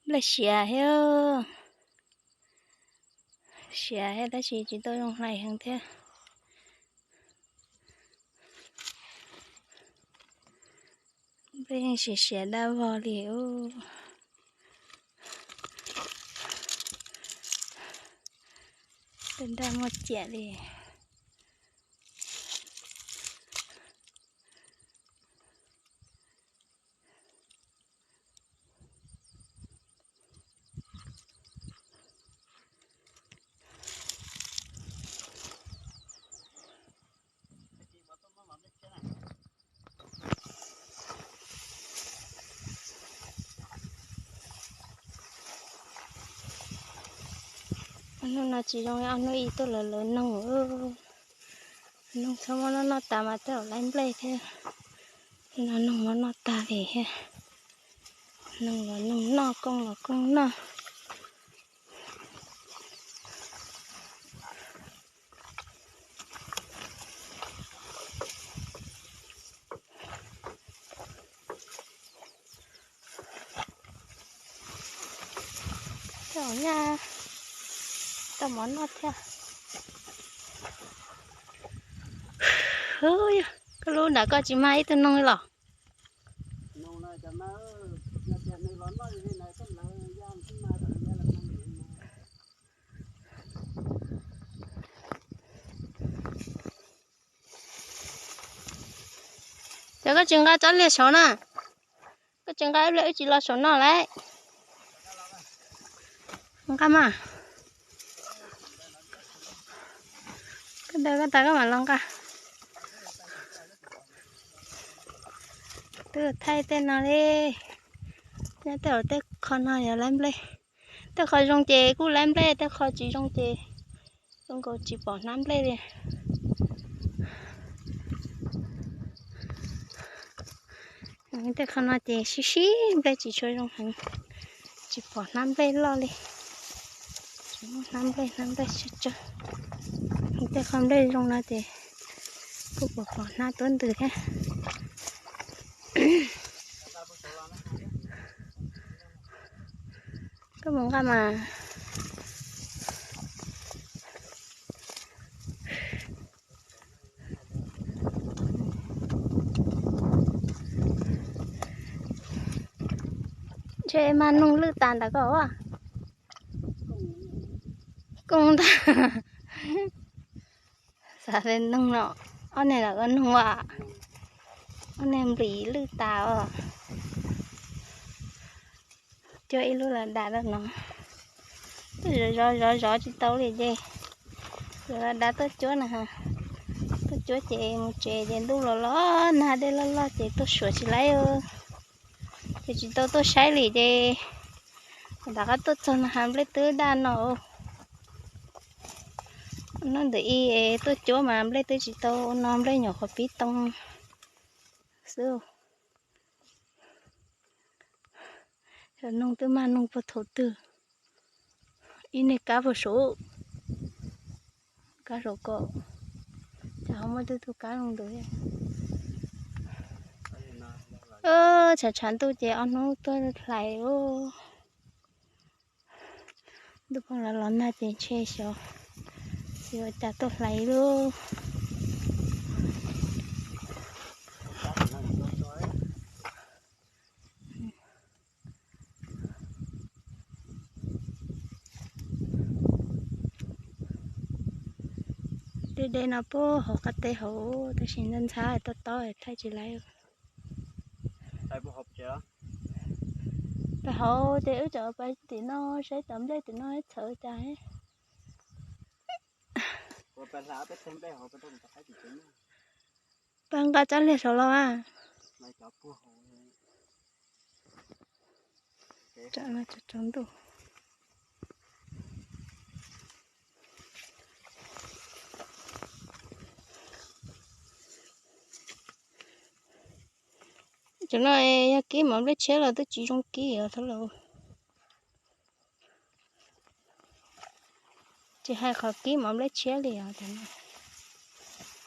Nplej siav thiab, siav thiab tab sis tsis tau zoo hlais heev thiab. Nplej yeej siav siav dab vog li. Tej nraj muaj ciam li. Ob hnub no tsis zoo, ob hnub ib tuaj lawv lawv noog, noog txhob muab noj noj tas mas tej zaum lawv nplej thiab. Tej no noog muab noj tag li thiab. Noog los noog noj, kooj los kooj noj. Tau nyaj, tau mov noj thiab. Yog koj lub nram koj tsis mag ib tug noog los? Cov koj tsis nqa tsob liag saud na, koj tsis nqa ib pliag wb tsis los saum no lauj. Nqa mas. Koj daws koj tas koj mam los nqa. Twb thaij tej no li, nyob tej zaum tej qho no yog lawv nplej. Tej qho zoo ces kuj lawv nplej, tej qho tsis zoo ces zoo nkaus tsis pom hnab nplej li. Tej qho no ces sib sib nplej tsis tshua zoo heev, tsis pom hnab nplej loj li. Tsis muaj hnab nplej, hnab nplej tsawg tsawg. Tej qho nplej zoo no ces kuj pom pom hnab tuab ntws thiab. Koj mus nqa mas. Ntshe mag noog lwj tas ntawm koj. Kooj ntag. Xav li noog no, ob niag lawm ua noog as, ob niag nplis lwj tas os. Cuab ib lub los dam rau no, zov zov zov tsis tau li ces los dam tuaj cuab na. Tuaj cuab ces mus tsev ces ntuj los los nag, dej loj loj ces tuaj suav tsis laib. Ces tsis tau tuaj saib li ces rov qab tuaj txog no ha nplej twb daj no. Hnub ntawm ib tuaj cuab mas nplej twb tsis tau no, nplej nyuam qhuav pib too xwb. Noog twb mag noog puag thaum twg. Ib niag kab puag saum, kab saum ko, cas ho muaj twb tug kab zoo ntawd. Tshav tshav ntuj ces ob hnub tuaj hlais. Ntuj pheej los los nag ces ntshe xyov xyov ua cas tuaj hlais lub. Deb deb no puag hauv qab teb hauv, tab sis ntxhab ntxhab tob tob thaij tsis laib. Pais hauv ces wb tseem pais tim no saib cov nplej tim no txhawv cas. Pab nqa tsob liag saud los a. Tsaus ntuj. Cov no yog kib mov nplej tshiab los twb tsis zoo kib os thiab lauj. Tsis hais qhov kib mov nplej tshiab li os,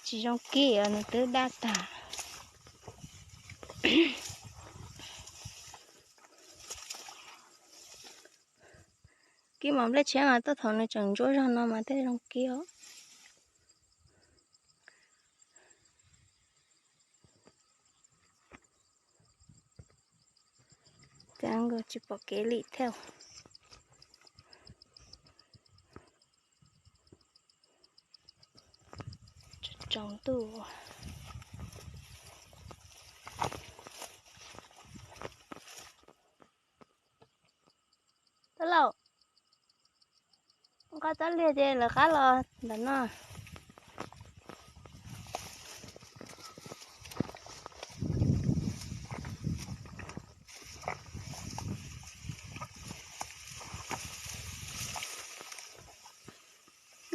tsis zoo kib os, nws twb daj tag. Kib mos nplej tshiab mas tuaj thaum nws tseem ntsuab zog no mas thiaj zoo kib os. Cas nkaus tsis pom kev li thiab. Tsaus ntuj. Tau lauj, nqa tsob liag ces lawv qab los ntawm no.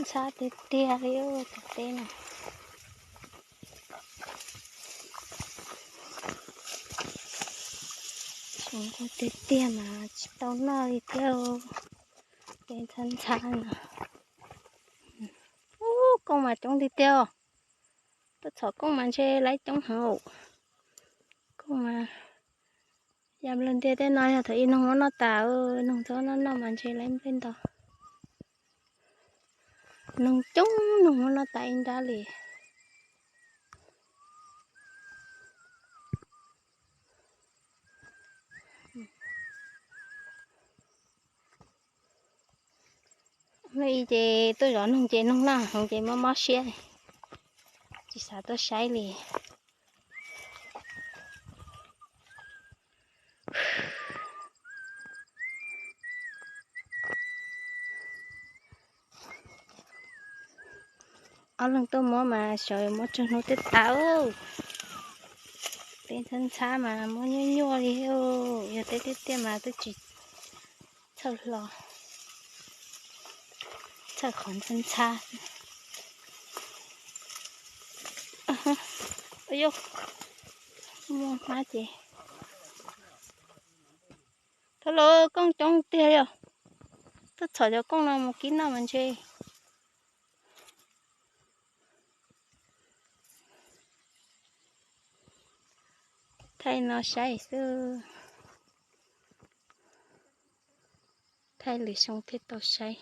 Ntxhab tiag tiag li cov teb no. Tiag tiag mas tsis tau noj li thiab. Teb ntxhab ntxhab no. Ub, kooj mas coob tiag tiag. Tuaj txhom kooj mas ntshe laib coob heev. Kooj mas ya nplej ntiaj teb no yog thaum ib noog muab noj tas, noog txhob noj noj mas ntshe laib nplej ntau. Noog coob, noog muab noj tas ib nrab li. Hnub i ces tuaj zov noog ces noog noj heev ces mob mob siab, tsis xav tuaj saib li. Ob leeg tuaj muab mas xyov yuav muab tsawg hnub thiaj tas. Teb ntxhab ntxhab mas muab nyuaj nyuaj li, yog teb tiaj tiaj mas twb tsis txhawj hlo, txhawj qhov ntxhab ntxhab. Muaj hmab ces. Thaum lawv kooj coob tiag li os. Tuaj txhom cov kooj no mus kib noj mas ntshe. Thaij no saib xwb. Thaij lwm xyoo thiaj tau saib.